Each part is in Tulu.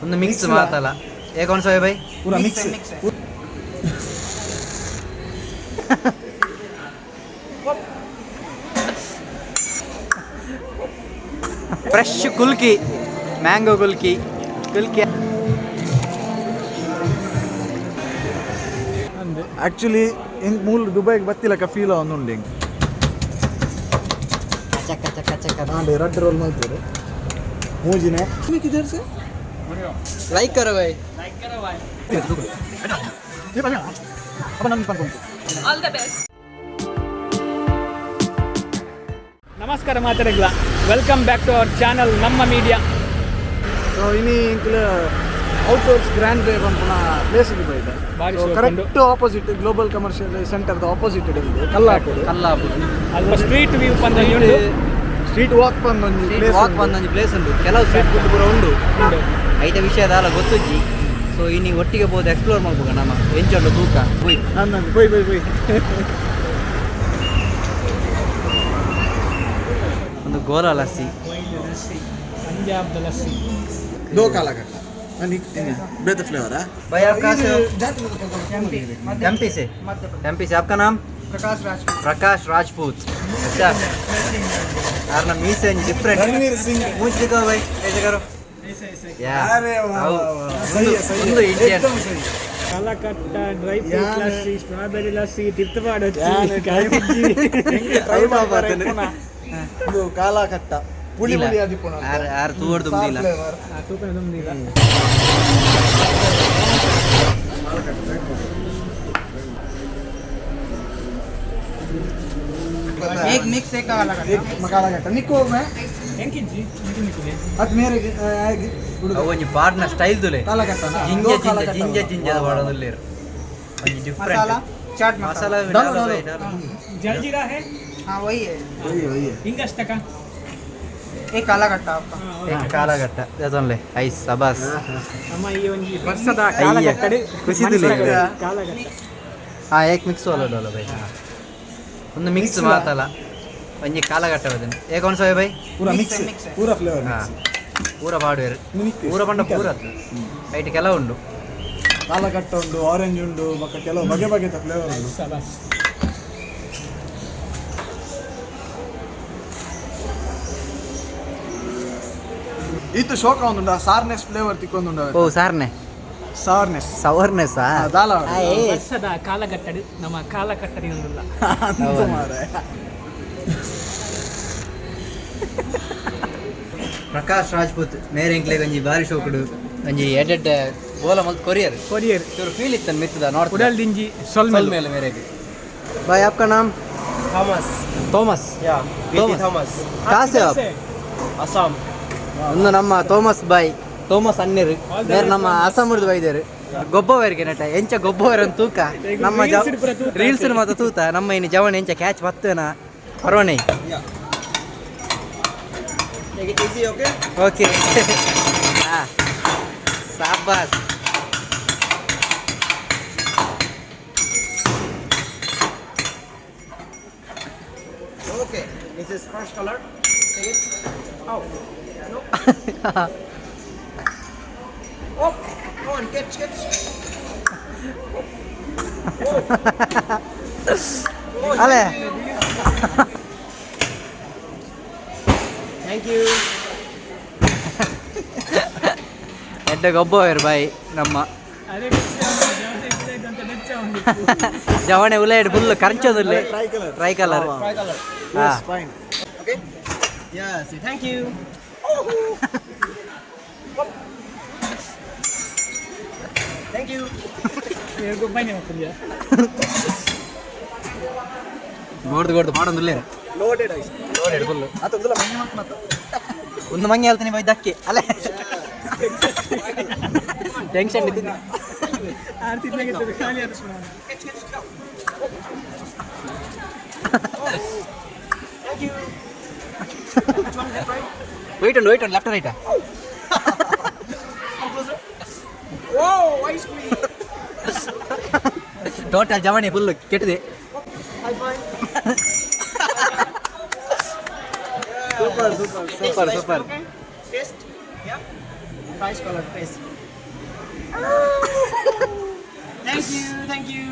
ಒಂದು ಮಿಕ್ಸ್ ಮಾತಲ್ಲ. ये कौन सा है भाई? ಪೂರಾ ಮಿಕ್ಸ್. ಫ್ರೆಶ್ ಕುಲ್ಕಿ, ಮ್ಯಾಂಗೋ ಕುಲ್ಕಿ ಕುಲ್ಕಿ. ಅಂದೆ. ಆಕ್ಚುಲಿ ಎಂಕ್ ಮೂಲ ದುಬೈಗೆ ಬತ್ತಿಲಕ ಫೀಲ್ ಉಂಡು ಎಂಕ್. ಚಕ್ಕ ಚಕ್ಕ ಚಕ್ಕ. ನಾಂಡೆ ರಡ್ಡ್ ರೋಲ್ ಮಲ್ತೇರು ಮೂಜಿನೆ. ಕಿಧರ್ ಸೆ? ಲೈಕ್ ಕರೋ ಭಾಯ್. All the best. ನಮಸ್ಕಾರ ಮಾತಾಡಗ್ಲ, welcome back to our channel ನಮ್ಮ ಮೀಡಿಯಾ. ಸೊ ಇನಿ ಎಂಕ್ಲ ಔಟ್ಡೋರ್ಸ್ ಗ್ರ್ಯಾಂಡ್ ವೇ ಪನ್ಪುನ ಪ್ಲೇಸ್ಗೆ ಬೈದ. ಬಾರಿ ಶೋಕ್. ಕರೆಕ್ಟ್ ಆಪೋಸಿಟ್, ಗ್ಲೋಬಲ್ ಕಮರ್ಷಿಯಲ್ ಸೆಂಟರ್ದ ಆಪೋಸಿಟ್ ಉಂಡು ಕಲ್ಲಾಪುಡು. ಕಲ್ಲಾಪುಡು. ಅಲ್ಪ ಸ್ಟ್ರೀಟ್ ವ್ಯೂ ಪಂದ್ ಉಂಡು. ಸ್ಟ್ರೀಟ್ ವಾಕ್ ಪಂದೊಂಜಿ ಸ್ಟ್ರೀಟ್ ವಾಕ್ ಬಂದೊಂಜಿ ಪ್ಲೇಸ್ ಉಂಡು. ಕೆಲವು ಸ್ಟ್ರೀಟ್ ಫುಡ್ ಪೂರ ಉಂಡು. ಉಂಡು. ಐತ ವಿಷಯ ದಾಲ ಗೊತ್ತುಜ್ಜಿ. ಸೊ ಇನಿ ಒಟ್ಟಿಗೆ ಬೋದು ಎಕ್ಸ್ಪ್ಲೋರ್ ಮಾಡ್ಬೋಕ ನಮ್ಮ ಎಂಚೊಂಡು ತೂಕ ಹೋಯ್. ನಂದು ಬೈ ಬೈ ಬೈ. ಒಂದು ಗೋಲಾ ಲಸ್ಸಿ. ಪಂಜಾಬ್ದ ಲಸ್ಸಿ. ದೋ ಕಾಲಘಟ್ಟ ಬೇತೆ ಫ್ಲೇವರಾ? भाई, आप कहाँ से हो? एमपी से. एमपी से. आपका नाम? प्रकाश राजपूत. प्रकाश राजपूत, अच्छा. यार ना मीसे डिफरेंट. रणवीर सिंह. मूछ दिखाओ भाई, ऐसे करो या. अरे वाह, how. वाह, वाह. सही है, सही ಒಂದು है. ಇಂಡಿಯನ್. एकदम सही है. ಕಲಕಟ್ಟ ಡ್ರೈ ಫ್ರೂಟ್ ಯಾನೆ. ಲಸ್ಸಿ, ಸ್ಟ್ರಾಬೆರಿ ಲಸ್ಸಿ, ತಿರ್ತಪಾಡ. ಯಾನೆ ಟ್ರೈ ಮಾಡ್ತಾರೆ. ಇದು ಕಾಲಕಟ್ಟ ಪುಳಿ ಪುಳಿ ಆದಿಪ್ಪುನ. ಆರ್ ಆರ್ ತೂವರ್ದು ತುಂಬಿಲ್ಲ. ಫ್ಲೇವರ್. ತೂಕನ ತುಂಬಿಲ್ಲ. एक मिक्स, एक अलग. एक ಕಾಲಘಟ್ಟ ನಿಕ್ಕೋ ಮೇ. ಎಂಕಿಜ್ಜಿ ನಿಕು ನಿಕುನೆ. ಅದು ಮೇರೆ ಅವು ಒಂಜಿ ಪಾಡ್ನ ಸ್ಟೈಲ್ ತುಲೆ. ಕಾಲಘಟ್ಟ. ಜಿಂಜ ಜಿಂಜ ಜಿಂಜ ಜಿಂಜದ ಪಾಡೊಂದುಲ್ಲೆರ್ ಒಂಜಿ ಡಿಫರೆಂಟ್. मसाला, चाट मसाला. ಮಸಾಲ. ಡಾಲು, ಡಾಲು. ಜಲ್ಜೀರಾ ಹೇ. हाँ, वही है. वही वही है. ಹಿಂಗಷ್ಟಕ. एक काला खट्टा आपका. ಕಾಲಘಟ್ಟ ಅದೊಂಲೆ ಐಸ್ ಸಬಾಸ್. ನಮ್ಮ ಈ ಒಂಜಿ ವರ್ಷದ ಅಯ್ಯ, ಕಾಲಘಟ್ಟಡ್ ಖುಷಿ ತುಲೆ. ಕಾಲಘಟ್ಟ. ಹಾ, ಏಕ್ ಮಿಕ್ಸ್ ವಾಲ ಡಾಲು ಬೈ. ಒಂದು ಮಿಕ್ಸ್ ಮಾತಲ್ಲ ಒಂಜಿ ಕಾಲಘಟ್ಟ ಬದನೆ. ಏ ಕೌನ್ ಸಾ ಹೈ ಬೈ? ಪೂರಾ Mix mix. है, mix है. ಪೂರಾ ಫ್ಲೇವರ್. ಹಾ, ಪೂರ ಪಾಡುವೆರ್. ಪೂರ ಪಂಡ ಪೂರ ಐಟ್ ಕೆಲವು ಉಂಡು. ಕಾಲಘಟ್ಟ ಉಂಡು, ಆರೆಂಜ್ ಉಂಡು, ಬೊಕ್ಕ ಕೆಲವು ಬಗೆ ಬಗೆತ ಫ್ಲೇವರ್ ಉಂಡು. ಸಬಾಸ್. ಈತ ಶೋಕ ಒಂದುಂಡು, ಸಾರ್ನೆಸ್ ಫ್ಲೇವರ್ ತಿಕ್ಕೊಂದುಂಡು. ಓ, ಸಾರ್ನೆ? ಸಾರ್ನೆಸ್. ಸವರ್ನೆಸ್. ದಾಲ. ವರ್ಷದ ಕಾಲಘಟ್ಟಡ್ ನಮ್ಮ ಕಾಲಘಟ್ಟ ತಿನ್ನೋದಿಲ್ಲ. ಅಂತ ಮಾರ್ರೆ. ಪ್ರಕಾಶ್ ರಾಜ್ಪೂತ್ ಮೇರೆ ಎಂಕ್ಲೆಗ್ ಒಂಜಿ ಬಾರಿ ಶೋಕುಡು ಒಂಜಿ ಎಡೆಡ್ ಬೋಲ ಮಲ್ತ್ ಕೊರಿಯರ್. ಕೊರಿಯರ್. ಚೂರು ಫೀಲ್ ಇತ್ತನ್ ಮಿತ್ತದ ನಾರ್ತ್. ಉಡಲ್ ದಿಂಜಿ ಸೊಲ್ಮೆಲ್. ಮೇಲೆ ಮೇರೆಗೆ. भाई, आपका नाम? Thomas. Thomas. Yeah, BT Thomas. Thomas. कहाँ से आप? Assam. ಒಂದು ನಮ್ಮ ಥೋಮಸ್ ಬಾಯ್, ಥೋಮಸ್ ಅನ್ನೇರು ಬೇರೆ ನಮ್ಮ ಅಸ್ಸಾಮರ್ದು ಬೈದೇರು. ಗೊಬ್ಬವರಿಗೆ ನಟ ಎಂಚ ಗೊಬ್ಬವರ ತೂಕ ನಮ್ಮ. Reels ಪೂರ ತೂತ. ರೀಲ್ಸ್ ಮಾತ್ರ ತೂತ. ನಮ್ಮ ಇನ್ನು ಜವನ ಎಂಚ ಕ್ಯಾಚ್ ಬತ್ತೇನ ಪರ್ವಣೆ. Take it easy, okay? Okay. ಹಾ, ಸಾಬಾಸ್. Okay. This is first color. Take it. Oh. No. Oh. Come on, catch, catch. ಅಲೆ. Thank you. ಎಡ್ಡ ಗೊಬ್ಬವೇರು ಬಾಯ್ ನಮ್ಮ. ಅದೇ ಜವಣೆ ಉಲೇಡ್ ಫುಲ್ ಕರ್ಚೋದಿಲ್ಲ. Try colour. Try colour. Try color. ಹಾ. Fine. Okay? Yeah, say thank you. Thank you. ಗೊಬ್ಬನೇ ಮಕ್ಕಳಿಗೆ. ಗೋಡ್ದು ಗೋಡ್ದು ಪಾಡೊಂದುಲ್ಲೇರು. Loaded ice. Loaded full. ಆತ ಉಂದಲ ಮಂಗೆ ಮಲ್ಪುನತ. ಒಂದು ಮಂಗೆ ಹೇಳ್ತೀನಿ ಬೈ ದಕ್ಕಿ ಅಲ್ಲೇ ಟೆನ್ಷನ್ ಇದ್ದಿದ್ದು. ಆರು ತಿಂಗಳಿಗೆ ಖಾಲಿ ಆದ. Catch, catch, go. Thank you. Which one, left, right? Wait ಉಂಡು, ವೈಟ್ ಉಂಡು, left right. Come closer. Whoa, ice cream. Total ಜವಣಿ full ಕೆಟ್ಟಿದೆ. High five. Super super super super. Okay. Taste. Yeah. Price color please. Thank you, thank you.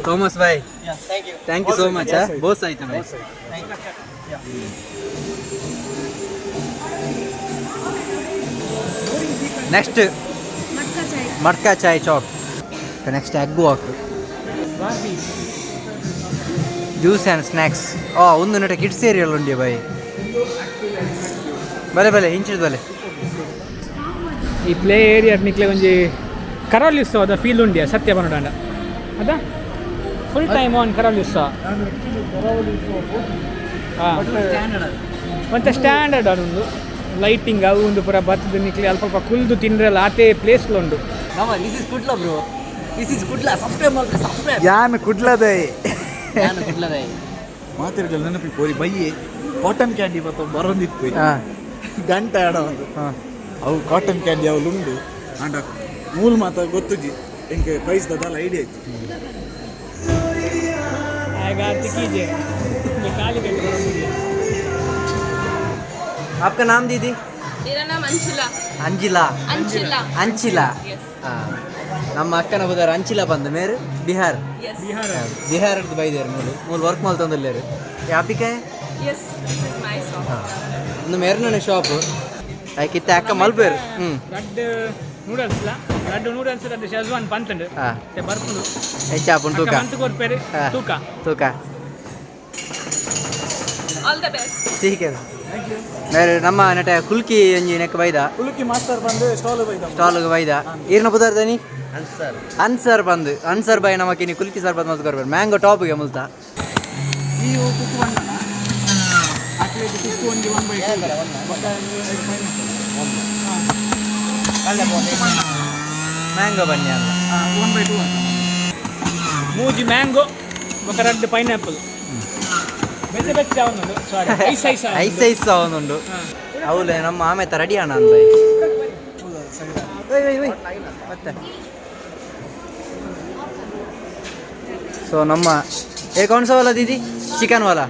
Thomas bhai. Yeah, thank you. Thank you so much. Boss ಆಯ್ತು bhai. Thank you. Yeah. Next matka chai chowk. Next egg walk, juice and snacks. ಆ ಒಂದು ನಟ kids area ಉಂಡಿ ಬಾಯ್. ಬಲೆ ಬಲೆ ಇಂಚಿದ ಬಲೆ. ಈ ಪ್ಲೇ ಏರಿಯಾ ನಿಕ್ಲೆ ಒಂಜಿ ಕರಾವಳಿ ಉತ್ಸವದ ಫೀಲ್ ಉಂಡಿಯ ಸತ್ಯ ಬನ್ನಡಾಂಡ ಅದ full time on ಕರಾವಳಿ ಉತ್ಸವ. ಹಾಂ, ಒಂತೆ ಸ್ಟ್ಯಾಂಡರ್ಡ್ ಅದೊಂದು ಲೈಟಿಂಗ್ ಅವು ಒಂದು ಪೂರ ಬತ್ತದ ನಿಕ್ಲೆ ಅಲ್ಪ ಅಲ್ಪ ಕುಲ್ದು ತಿಂದ್ರಲ್ಲ ಆತೇ ಪ್ಲೇಸ್ ಉಂಡು. ನಮ್ಮ this is Kudla bro, this is Kudla. Subscribe ಮಾಡ್ರಿ, ಸಬ್ಸ್ಕ್ರೈಬ್. ಯಾನ್ ಕುಡ್ಲದೆ. ನಾನು ಕುಡ್ಲದ. ಮಾತಿರ್ಲಿಲ್ಲ ನೆನಪಿ ಪೋರಿ ಬಯ್ಯೆ ಕಾಟನ್ ಕ್ಯಾಂಡಿ ಬತ್ತ ಬರೊಂದಿತ್ತು. ಹಾಂ. ಗಂಟೆ ಆಡ ಒಂದು ಹಾಂ. ಅವು ಕಾಟನ್ ಕ್ಯಾಂಡಿ ಅವು ಲುಂಡು ಆಂಡ ಮೂಲ ಮಾತ ಗೊತ್ತುಜಿ ಎಂಕೆ ಪ್ರೈಸ್ ದಲ್ಲ ಐಡಿಯಾ ಇತ್ತು. ಆಗ ತಿಕ್ಕೀಜೆ ಖಾಲಿ ಬೇಕು. आपका नाम दीदी? मेरा नाम अंशिला. ಅಂಜಿಲಾ. अंशिला. ಅಂಚಿಲಾ. Yes. ಹಾಂ, ನಮ್ಮ ಅಕ್ಕನ ಬುದಾರ ಅಂಚಿಲಾ ಬಂದ ಮೇರು ಬಿಹಾರ್. Yes. ಬಿಹಾರದ ಬೈದೇರು ಮೂಲು ಮೂಲು work ಮಲ್ತೊಂದುಲ್ಲೇರು ಯಾಪಿಕೆ. Yes, this is my song. ಒಂದು ಮೇರ್ನ ಶಾಪ್ ಆಯ್ಕಿತ್ತ ಅಕ್ಕ ಮಲ್ಪೇರು ಹ್ಞೂ. ರಡ್ಡ್ ನೂಡಲ್ಸ್ ಲ ರಡ್ಡ್ ನೂಡಲ್ಸ್ ರಡ್ಡ್ ಶೆಜ್ವಾನ್ ಪಂತುಂಡು. ಹಾಂ. ಬರ್ಪುಂಡು. ಹೆಚ್ಚಾಪುಂಡು ತೂಕ. ಮಂತ್ ಕೊರ್ಪೇರು. ಹಾ. ತೂಕ. ತೂಕ. All the best. ಟೀಕೆ ಮೇರೆ ನಮ್ಮ ನಟ ಕುಲ್ಕಿ ಒಂಜಿ ನೆಕ್ ಬೈದ. ಉಳುಕಿ ಮಾಸ್ಟರ್ ಬಂದು ಸ್ಟಾಲ್ ಬೈದ. ಸ್ಟಾಲ್ಗೆ ಬೈದ. ಈರ್ನ ಪುದರ್ ದನಿ? ಅನ್ಸರ್ ಬಂದು ಅನ್ಸರ್ ಬಾಯ್ ನಮಕಿನಿ ಕುಲ್ಕಿ ಸರ್ಬತ್ ಮಲ್ತ್ ಕೊರ್ಪೇರು ಮ್ಯಾಂಗೋ ಟಾಪ್ಗೆ ಮುಲ್ತ. ಈ ಕುಕ್ಕು ಬಣ್ಣ ಅಟ್ಲೇಟ್ ಕುಕ್ಕು ಒಂಜಿ ಒನ್ ಬೈ mango ಬನ್ನಿ ಅಲ್ಲ. One by two ಅಂತ. ಮೂಜಿ ಮ್ಯಾಂಗೋ ಬೊಕ ರಡ್ಡ್ ಪೈನಾಪಲ್ ಬೆಚ್ಚ ಬೆಚ್ಚ ಅವನುಂಡು ಸಾರಿ ice ice. Ice ice ಅವನುಂಡು. ಅವಲೆ ನಮ್ಮ ಆಮೇತ ರೆಡಿ ಅಣ್ಣ ಅಂದ. ಮತ್ತೆ ಸೊ ನಮ್ಮ ಏ ಕೌನ್ ಸಾ ವಾಲ ದೀದಿ? ಚಿಕನ್ ವಾಲ.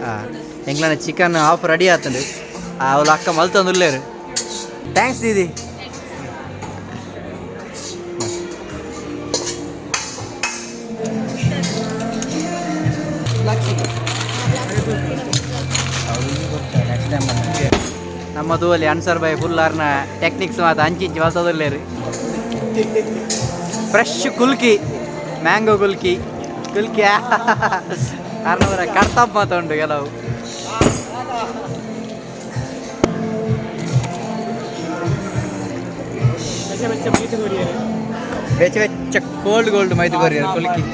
ಹಾಂ, ಎಂಗ್ಲನ chicken half ready ಆತಂಡು. ಅವಳು ಅಕ್ಕ ಮಲ್ತೊಂದುಲ್ಲೇರು. Thanks Didi. ನಮ್ಮ ದೂವಲ್ಲಿ ಅನ್ಸರ್ ಬಾಯ್ ಫುಲ್ ಆರ್ನ ಟೆಕ್ನಿಕ್ಸ್ ಮಾತು ಅಂಚಿಂಚಿ ಮಲ್ತೊಂದುಲ್ಲೇರು. ಫ್ರೆಶ್ ಕುಲ್ಕಿ, ಮ್ಯಾಂಗೋ ಕುಲ್ಕಿ ಕುಲ್ಕಿ ಆರ್ನವರ ಕರ್ತಪ್ಪ ಮಾತುಂಡು ಕೆಲವು. ಬೆಚ್ಚ ಬೆಚ್ಚ ಮೈಸೂರು ಕೊರಿಯರು. ಬೆಚ್ಚ ಬೆಚ್ಚ ಕೋಲ್ಡ್ ಗೋಲ್ಡ್ ಮೈದು ಕೊರಿಯರ್ ಕುಲ್ಕಿ.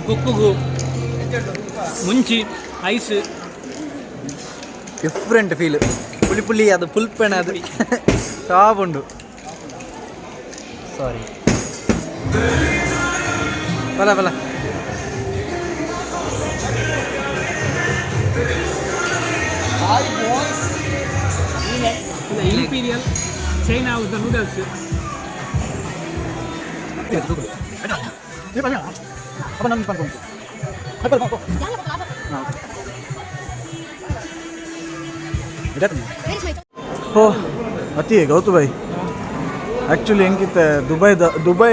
ಕುಕ್ಕುಗು ಮುಂಚಿ ice. Different feel. ಪುಳಿ ಪುಳಿ ಅದು ಪುಲ್ಪೆಣ ಅದು ಟಾಪ್ ಉಂಡು. ಸಾರಿ, ಬಲ ಬಲ. Imperial China house noodles. ಅಪ್ಪ ನನ್ನ ಪನ್ಕೊಂಡು ಓ. ಅತಿ ಗೌತು ಭಾಯ್ ಆ್ಯಕ್ಚುಲಿ ಹೆಂಗಿತ್ತ ದುಬೈದ ದುಬೈ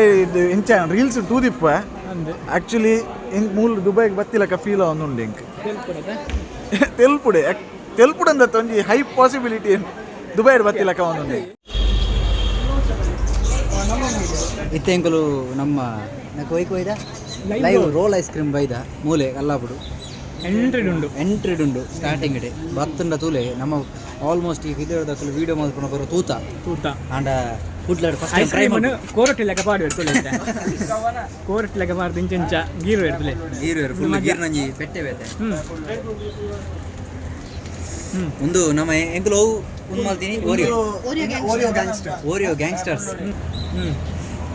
ಇಂಚ ರೀಲ್ಸ್ ತೂದಿಪ್ಪ. ಅಂದ್. ಆ್ಯಕ್ಚುಲಿ ಎಂಕ್ ಮೂಲ ದುಬೈಗೆ ಬತ್ತಿಲಕ ಫೀಲ್ ಉಂಡು ಎಂಕ್. ತೆಲ್ಪುಡೆ ತೆಲ್ಪುಡೆ ಅಂದತ್ತ ಒಂಜಿ ಹೈ ಪಾಸಿಬಿಲಿಟಿ ದುಬೈಡ್ ಬತ್ತಿಲಕ ಒಂದುಂಡು. ಇತ್ತೆಂಕುಲು ನಮ್ಮ నాకు ಒಯ್ಕ್ ಒಯ್ದ live roll ice cream ಬೈದ ಮೂಲೆ ಅಲ್ಲಾಪುಡು. ಎಂಟ್ರಿ ಉಂಡು. ಎಂಟ್ರಿಡ್ ಉಂಡು ಸ್ಟಾರ್ಟಿಂಗ್ ಇಡೆ ಬತ್ತುಂಡ ತೂಲೆ. ನಮ್ಮ ಆಲ್ಮೋಸ್ಟ್ ಈ ವಿಡಿಯೋದಕ್ಕಲು ವೀಡಿಯೋ ಮಲ್ಪುನ ಬರೋ ತೂತ. ತೂತ. ಆಂಡ ಕುಡ್ಲಾಡ್ first ice try cream ಕೋರಟಿ ಲೆಕ್ಕ ಪಾಡು ಇರ್ತಲೆ ಕೋರಟಿ ಲೆಕ್ಕ ಪಾಡ್ದು ಇಂಚ ಗೀರು ಇರ್ತಲೆ. ಗೀರು ಫುಲ್ ಗೀರು ನಂಜಿ ಪೆಟ್ಟೆ ಬೇತೆ. ಹ್ಮ್ ಹ್ಮ್. ಒಂದು ನಮ್ಮ ಎಂಕುಲು ಅವು ಉಂದು ಮಲ್ತೀನಿ Oreo. Oreo gangster. Oreo gangsters. ಹ್ಮ್.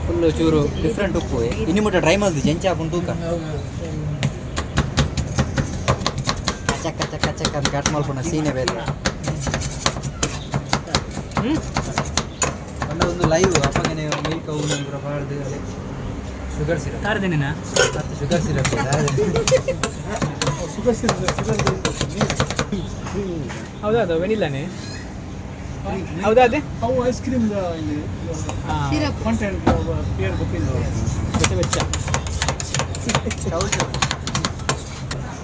Full ಚೂರು ಡಿಫ್ರೆಂಟ್ ಉಪ್ಪು. ಇನ್ನು ಮುಟ್ಟ ಟ್ರೈ ಮಲ್ದಿ ಜಂಚ ಹಾಕೊಂಡು ತೂಕ ಚಕ್ಕ ಚಕ್ಕ ಚಕ್ಕ ಅಂತ ಕಟ್ ಮಲ್ಪುನ ಸೀನೆ ಬೇರೆ. ಹ್ಮ್. ಪಂಡ ಒಂದು ಲೈವ್ ಅಪ್ಪಗನೆ ಮಿಲ್ಕ್ ಅವು ಪೂರ ಪಾಡ್ದು ಶುಗರ್ ಸಿರಪ್. ತಾರದೇನೇನಾ? ಮತ್ತು ಶುಗರ್ ಸಿರಪ್. ಹೌದಾ, ಅದು ವೆನಿಲಾನೇ ಹೌದಾ? ಅದೇ. ಅವು ಐಸ್ ಕ್ರೀಮ್. ಹಾಂ, ಬೆಚ್ಚ ಬೆಚ್ಚ.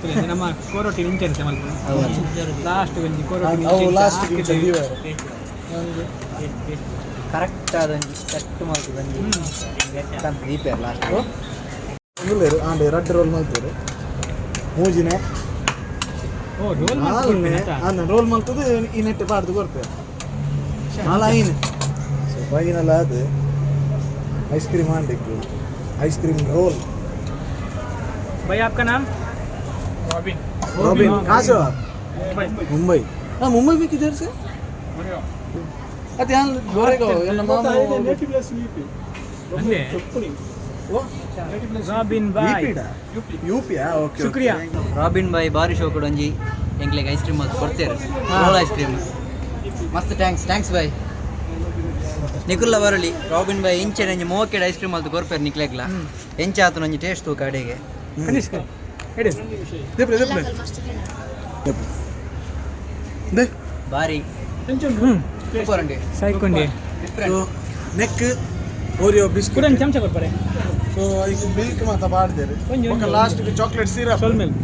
ಇಲ್ಲ, ನಮ್ಮ ಕೋರೋಟಿ ಇಂಚೆ ಇರುತ್ತೆ ಮಲ್ಪ ಲಾಸ್ಟ್ ಒಂಜಿ ಕೋರೋಟಿ. ಅವು last ಇಂಚ ದೀವರೆ. ಕರೆಕ್ಟ್ ಆದ ಒಂಜಿ ಸೆಟ್ ಮಲ್ತು ಒಂಜಿ ದೀಪೇರ್ ಲಾಸ್ಟ್. ಉಲ್ಲೇರು ಆಂಡೆ ರಡ್ಡ್ ರೋಲ್ ಮಲ್ತೇರು, ಮೂಜಿನೆ. ಓ, ರೋಲ್. ನಾಲ್ನೆ ಅಂದ ರೋಲ್ ಮಲ್ತದು ಈ ನೆಟ್ಟೆ ಪಾಡ್ದು ಕೊರ್ಪೇರು. ನಾಲ್ ಐನ್. ಸೊ ಫೈನಲ್ ಅದು ಐಸ್ ಕ್ರೀಮ್ ಆಂಡಿಕ್ಕು, ice cream roll. भाई, आपका नाम? रॉबिन। कहाँ से हो आप? मुंबई। हाँ, मुंबई में किधर से? ಅದೇ ಗೋರೆಗಾವ್ ಎಲ್ಲ ಮಾಮ. ಅಂದೆ ರಾಬಿನ್ ಬಾಯ್. ಯುಪಿಯಾ? ಓಕೆ. ಶುಕ್ರಿಯಾ. ರಾಬಿನ್ ಬಾಯ್ ಬಾರಿ ಶೋಕುಡು ಒಂಜಿ ಎಂಕ್ಲೆಗ್ ಐಸ್ ಕ್ರೀಮ್ ಮಲ್ತ್ ಕೊಡ್ತೇರು, roll ice cream. ಮಸ್ತ್. Thanks, thanks ಬಾಯ್. ನಿಕುಲ್ಲ ಬರಲಿ, ರಾಬಿನ್ ಬಾಯ್ ಇಂಚೆನೆ ಒಂಜಿ ಮೋಕೆಡ್ ಐಸ್ ಕ್ರೀಮ್ ಮಲ್ತ್ ಕೊರ್ಪೇರು ನಿಕ್ಲೆಗ್ಲ. ಎಂಚ ಆತನ ಒಂಜಿ ಟೇಸ್ಟ್ ತೂಕ ಅಡೆಗೆ. ಕನಿಷ್ಕ ಹೇಳಿ. ದೇಪ್ರೆ ದೇಪ್ರೆ they. ಬಾರಿ ಸೂಪರ್ ಉಂಡು. ಸಾಯ್ಕೊಂಡಿ. ಡಿಫ್ರೆಂಟ್. ನೆಕ್ ಓರಿಯೋ ಕೂಡ ಬಿಸ್ಕೆಟ್. ಒಂದು ಚಮಚ ಕೊಡ್ತಾರೆ. ಸೊ ಈಗ ಮಿಲ್ಕ್ ಮಾತ ಪಾಡ್ದೇರು. ಒಂಜಿ ಬೊಕ್ಕ ಲಾಸ್ಟ್ ಚಾಕ್ಲೇಟ್ ಸಿರಪ್. ಸ್ವಲ್ಪ ಮೇಲೆ.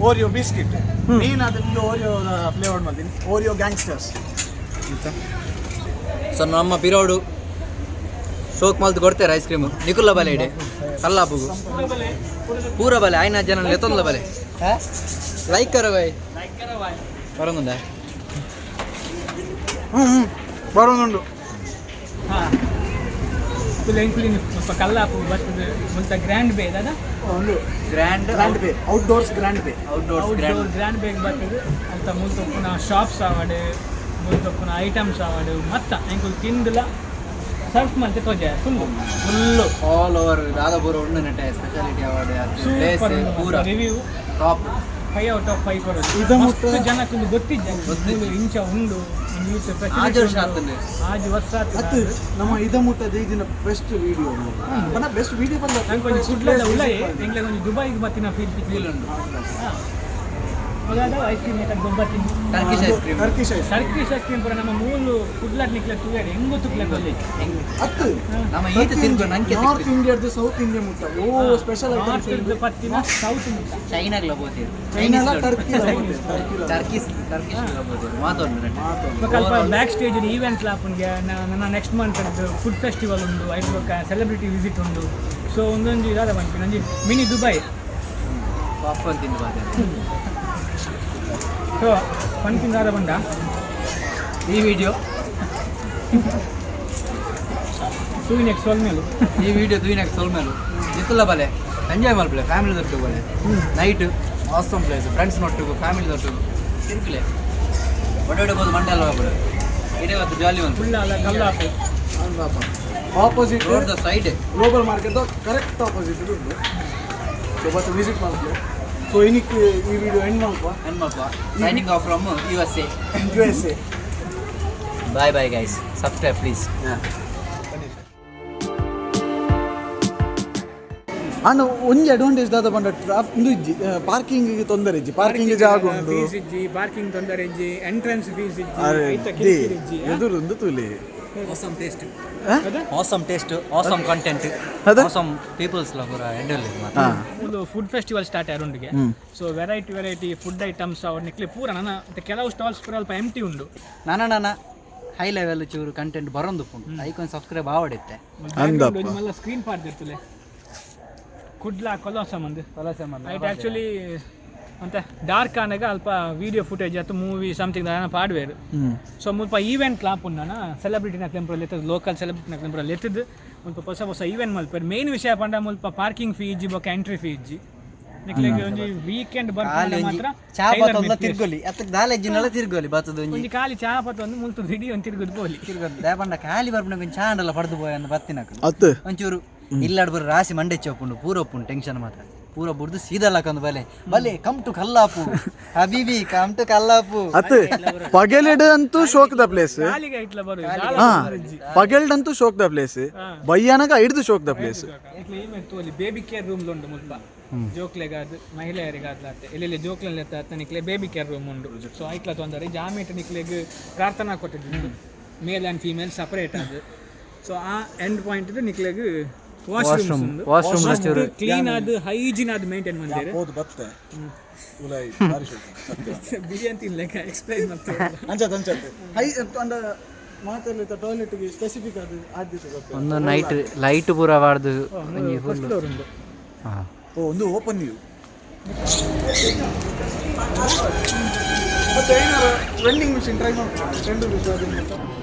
Oreo biscuit main. ಅದಕ್ಕೆ ಓರಿಯೋ ಫ್ಲೇವರ್ ಮಾಡ್ತೀನಿ, Oreo gangsters. So ನಮ್ಮ ಪಿರೋಡು ಶೋಕ್ ಮಲ್ತ್ ಕೊಡ್ತೇವೆ ಐಸ್ ಕ್ರೀಮ್. ನಿಕುಲ್ಲ ಬಲೆ ಇಡೆ ಕಲ್ಲಾಪುಗು ಪೂರ ಬಲೆ ಆಯ್ನ ಜನ ಲೆತ್ತೊಂದ್ಲ ಬಲೆ. ಲೈಕ್ ಕರೋ ಬಾಯ್. ಬರೋದುಂಡ. ಹ್ಞೂ ಹ್ಞೂ, ಬರೋದುಂಡು. ಹಾಂ, ಎಂಕುಲಿನ ಸ್ವಲ್ಪ ಕಲ್ಲಾಪು ಬರ್ತದೆ ಮುಲ್ತ ಗ್ರ್ಯಾಂಡ್ ಬೇ ದಾದಾ? ಒಂದು grand. Grand bay, outdoors grand bay. Outdoors grand. Outdoor grand ಬೇಗ್ ಬರ್ತದೆ ಅಂತ. ಮುಲ್ತೊಪ್ಪುನ ಶಾಪ್ಸ್ ಆವಡ್, ಮುಲ್ತೊಪ್ಪುನ ಐಟಮ್ಸ್ ಆವಡ್, ಮತ್ತ ಎಂಕುಲು ತಿಂದುಲ ಸರ್ಫ್ ಮಲ್ತೆ ತೋಜೆ full. Full all over Dadapura ಉಂಡು ನೆಟ್ಟೆ speciality award place ಪೂರ. Review top. 5 out of 5 ಕೊಡೋದು. ಇದ ಮುಟ್ಟ- ಮಸ್ತ್ ಜನಕ್ಕೊಂದು ಗೊತ್ತಿದ್ದ ಗೊತ್ತಿಜ್ಜಿ. ಇಂಚ ಉಂಡು ಒಂದು facility ಆಜ್ ವರ್ಷ ಉಂಡು. ಆತುಂಡು. ಆಜ್ ವರ್ಷ ಆತುಂಡು. ಅದು ನಮ್ಮ ಇದ ಮುಟ್ಟದ ಈ ದಿನ ಬೆಸ್ಟ್ ವಿಡಿಯೋ ಬಣ್ಣ, ಬೆಸ್ಟ್ ವಿಡಿಯೋ ಬಂದ. ನಂಗೆ ಒಂಜಿ ಕುಡ್ಲದ ಉಲ್ಲಯೆ ಎಂಗ್ಲೆ ಒಂಜಿ ದುಬೈಗೆ ಬತ್ತಿನ ಫೀಲ್. ಫೀಲ್ ಉಂಡು. ಐಸ್ ಕ್ರೀಮ್ ಗೊಬ್ಬತ್ತಿನ. Turkish ice cream. Turkish ice. Turkish ice cream ಪೂರ ನಮ್ಮ ಮೂಲು ಕುಡ್ಲಾಡ್ ನಿಕ್ಲೆ ತೂಯರೆ ಹೆಂಗು ತುಕ್ಲೆ ಕೊಲ್ಲಿ. ಅತ್ತು. ನಮ್ಮ ಈತ ತಿನ್ಕೊ ನಂಗೆ. ನಾರ್ತ್ ಇಂಡಿಯಾದ ಸೌತ್ ಇಂಡಿಯಾ ಮುಟ್ಟ ಓ ಸ್ಪೆಷಲ್ ಐಟಮ್ಸ್. ಪತ್ತಿನ ಸೌತ್ ಮುಟ್ಟ. ಚೈನಾಗ್ಲ ಬೋತೀರು. ಚೈನಾಲ Turkey. Turkish, Turkish ಬೋತೀರು ಮಾತೊಂಡು ನೆಟ್ಟೆ. ಅಲ್ಪ back stage event ಲಾಪುನ್ಗೆ ನನ್ನ next month food festival ಉಂಡು, ಐದು ಬೊಕ್ಕ ಸೆಲೆಬ್ರಿಟಿ ವಿಸಿಟ್ ಉಂಡು. ಸೊ ಒಂದೊಂದು ಇದಾದ ಪನ್ಪಿನ ಒಂಜಿ ಮಿನಿ ದುಬೈ. ಪಾಪ್ಕಾರ್ನ್ ತಿಂದು ಬಾತೆ. ಸೊ ಪನ್ಪಿನ ದಾದ ಬಂಡ ಈ ವಿಡಿಯೋ ತೂವಿನೆಕ್ ಸೊಲ್ಮೇಲು. ಈ ವಿಡಿಯೋ ತೂಯಿನಾಗ ಸೊಲ್ಮೇಲು ನಿತ್ತುಲ್ಲ ಬಲೆ ಎಂಜಾಯ್ ಮಲ್ಪಲೆ. ಫ್ಯಾಮಿಲಿ ದೊಟ್ಟು ಬಲೆ. Night awesome place. Friends ನೊಟ್ಟಿಗು family ದೊಟ್ಟಿಗು ತಿರ್ಕಲೆ ಒಡೆ ಒಡೆ ಬೋದು ಮಂಡೆ ಅಲ್ವಾ ಬಿಡು ಇಡೀ ಇವತ್ತು ಜಾಲಿ ಒಂದು. ಫುಲ್ ಅಲ್ಲ ಕಲ್ಲಾಪು. Opposite. Road the side. Global market correct opposite ಉಂಟು. ಸೊ ಬಟ್ ವಿಸಿಟ್ ಮಾಡ್ತೀವಿ. ಸೊ ಇನಿಕ್ ಈ ವಿಡಿಯೋ ಎಂಡ್ ಮಲ್ಪ. ಎಂಡ್ ಮಲ್ಪ. Signing off from USA. USA. Bye bye guys, subscribe please. ಅಣ್ಣ, ಒಂಜಿ ಅಡ್ವಾಂಟೇಜ್ ದಾದ ಪಂಡ ಟ್ರಾಫ್ ಇಂದು ಇಜ್ಜಿ, ಪಾರ್ಕಿಂಗ್ ತೊಂದರೆ ಇಜ್ಜಿ, ಪಾರ್ಕಿಂಗ್ ಜಾಗ ಉಂಡು. ಫೀಸ್ ಇಜ್ಜಿ, ಪಾರ್ಕಿಂಗ್ ತೊಂದರೆ ಇಜ್ಜಿ, ಎಂಟ್ರೆನ್ಸ್ ಫೀಸ್ ಇಜ್ಜಿ. ಅರೆ ಐತ ಕಿರಿಕಿರಿ ಇಜ್ಜಿ. ಎದುರುಂದು ತುಲಿ. Awesome taste. ಹೌದಾ? Awesome taste, awesome content. ಹೌದಾ? ಆಸಮ್ ಪೀಪಲ್ಸ್ ಲ ಪೂರ ಎಡ್ಡಲ್ಲಿ. ಹಾಂ. ಒಂದು ಫುಡ್ ಫೆಸ್ಟಿವಲ್ ಸ್ಟಾರ್ಟ್ ಅರುಂಡಿಗೆ. So variety variety food items ಅವ್ರ ನಿಕ್ಲೆ ಪೂರ ನನ್ನ ಮತ್ತೆ ಕೆಲವು ಸ್ಟಾಲ್ಸ್ ಪೂರ ಅಲ್ಪ ಎಂಟಿ ಉಂಡು. ನಾನ ನಾನ ಹೈ ಲೆವೆಲ್ ಚೂರು ಕಂಟೆಂಟ್ ಬರೋದು ಉಂಟು. ಐಕೊಂದು ಸಬ್ಸ್ಕ್ರೈಬ್ ಆವಡಿತ್ತೆ. ಅಂದಪ್ಪ. ಒಂಜಿ ಮಲ್ಲ ಸ್ಕ್ರೀನ್ ಪಾಡ್ದಿರ್ತಲೆ ಕುಡ್ಲ ಕೊಲೋಸಮ್ ಅಂದ್. ಐಟ್ ಆಕ್ಚುಲಿ ಅಂತ ಡಾರ್ಕ್ ಆನಾಗ ಅಲ್ಪ ವಿಡಿಯೋ ಫುಟೇಜ್ ಅಥವಾ ಮೂವಿ ಸಮಥಿಂಗ್ ಪಾಡ್ವೇರು. ಸೊ ಮುಲ್ಪ ಈವೆಂಟ್ ಲಾಪುಂಡನ ಸೆಲೆಬ್ರಿಟಿನ ಕ್ಲೆಂಪ್ರಲ್ಲಿ ಎತ್ತದು, ಲೋಕಲ್ ಸೆಲೆಬ್ರಿಟಿನ ಕ್ಲೆಂಪ್ರಲ್ಲಿ ಎತ್ತದು ಮುಲ್ಪ ಹೊಸ ಹೊಸ ಈವೆಂಟ್ ಮಲ್ಪೇರು. ಮೇನ್ ವಿಷಯ ಪಂಡ ಮುಲ್ಪ ಪಾರ್ಕಿಂಗ್ ಫೀ ಇಜ್ಜಿ ಬೊಕ್ಕ ಎಂಟ್ರಿ ಫೀ ಇಜ್ಜಿ. ನಿಕ್ಲೆಗ್ ಒಂಜಿ ವೀಕೆಂಡ್ ಖಾಲಿ ಬರ್ಪುಂಡ ಒಂಜಿ ಮಾತ್ರ ಚಾ tailor ಬತ್ತೊಂದ made place. ತಿರ್ಗೊಲಿ ಅತ್ತಕ್ ದಾಲೆಜ್ಜಿನಲ್ಲ ತಿರ್ಗೊಲಿ ಬತ್ತದ ಒಂಜಿ. ಒಂಜಿ ಖಾಲಿ ಚಾ ಪತ್ತ ಒಂದು ಮುಲ್ತು ದಿಡಿ ಒಂದು ತಿರುಗುದು ಪೋಲಿ. ತಿರ್ಗೊಲಿ ದಾಪಂಡ ಖಾಲಿ ಬರ್ಪುನ ಒಂಜಿ ಚಾ ಅಂಡಲ್ಲ ಪಡೆದು ಪೋಯ್ ಅಂದ್ ಬತ್ತಿನಕುಲು. ಅತ್ತು. ಒಂಚೂರು ಇಲ್ಲಾಡ್ ಬರ ರಾಸಿ ಮಂಡೆ ಚೋಪುಂಡು ಪೂರ ಉಪ್ಪುಂಡು ಟೆನ್ಷನ್ ಮಾತ್ರ. ಪೂರ ಬುಡ್ದು ಸೀದಾ ಲಕ್ಕಂದು ಬಲೆ ಬಲೆ, ಕಮ್ ಟು ಕಲ್ಲಾಪು ಹಬೀಬಿ, ಕಮ್ ಟು ಕಲ್ಲಾಪು. ಅತ್ ಪಗೆಲೆಡ್ ಅಂತೂ ಶೋಕ್ದ ಪ್ಲೇಸ್. ಕಾಲಿಗೆ ಐಟ್ಲ ಬರು. ಹಾ, ಪಗೆಲ್ಡಂತೂ ಶೋಕ್ದ ಪ್ಲೇಸ್, ಬಯ್ಯಾನಗ ಐಡ್ದು ಶೋಕ್ದ ಪ್ಲೇಸ್. ಇಟ್ಲ ಈ ಮೇರ್ ತೋಲಿ, ಬೇಬಿ ಕೇರ್ ರೂಮ್ ಉಂಡು ಮುಲ್ಪ. ಜೋಕ್ಲೆಗಾದ್ ಮಹಿಳೆಯರಿಗಾದ್ಲಾತೆ ಎಲ್ಲೆಲ್ಲಿ ಜೋಕ್ಲೆಲ್ಲ ನಿಕ್ಲೆ ಬೇಬಿ ಕೇರ್ ರೂಮ್ ಉಂಡು. ಸೊ ಐಟ್ಲ ತೊಂದರೆ ಜಾಮೇಟ್ ನಿಕ್ಲೆಗ್ ಪ್ರಾರ್ಥನಾ ಕೊಟ್ಟಿದ್ದು, ಮೇಲ್ ಆ್ಯಂಡ್ ಫೀಮೇಲ್ ಸಪರೇಟ್ ಅದು. ಸೊ ಆ ಎಂಡ್ ಪಾಯಿಂಟ್ ನಿಕ್ಲೆಗ್ ವಾಶ್ರೂಮ್. ವಾಶ್ರೂಮ್. ಕ್ಲೀನ್ ಆದ್, ಹೈಜಿನ್ ಆದ್ ಮೇಂಟೈನ್ ಬಂದಿರು. ಹೋದ್ ಬತ್ತೆ. ಬಿರಿಯಾನಿ ತಿನ್ಲೆಕ್ಕ ಎಕ್ಸ್ಪ್ಲೈನ್ ಮಾಡ್ತಾರೆ. ಅಂಚತ್ ಅಂಚತ್ ಹೈ ಅಂಡ ಮಾತಾಡ್ಲಿತ್ತ ಟಾಯ್ಲೆಟ್ಗೆ ಸ್ಪೆಸಿಫಿಕ್ ಅದು ಆದ್ಯತೆ ಕೊಡ್ತಾರೆ. ಒಂದು ನೈಟ್ ಲೈಟ್ ಪೂರ ವಾರ್ದು ಒಂಜಿ. ಫಸ್ಟ್ ಫ್ಲೋರ್ ಉಂಡು. ಹಾಂ. ಓ, ಒಂದು ಓಪನ್ ವ್ಯೂ. ಮತ್ತೆ ಏನಾರ ವೆಂಡಿಂಗ್ ಮಿಷಿನ್ ಟ್ರೈ ಮಾಡ್ಬೋದು. 10 ರುಪೀಸ್.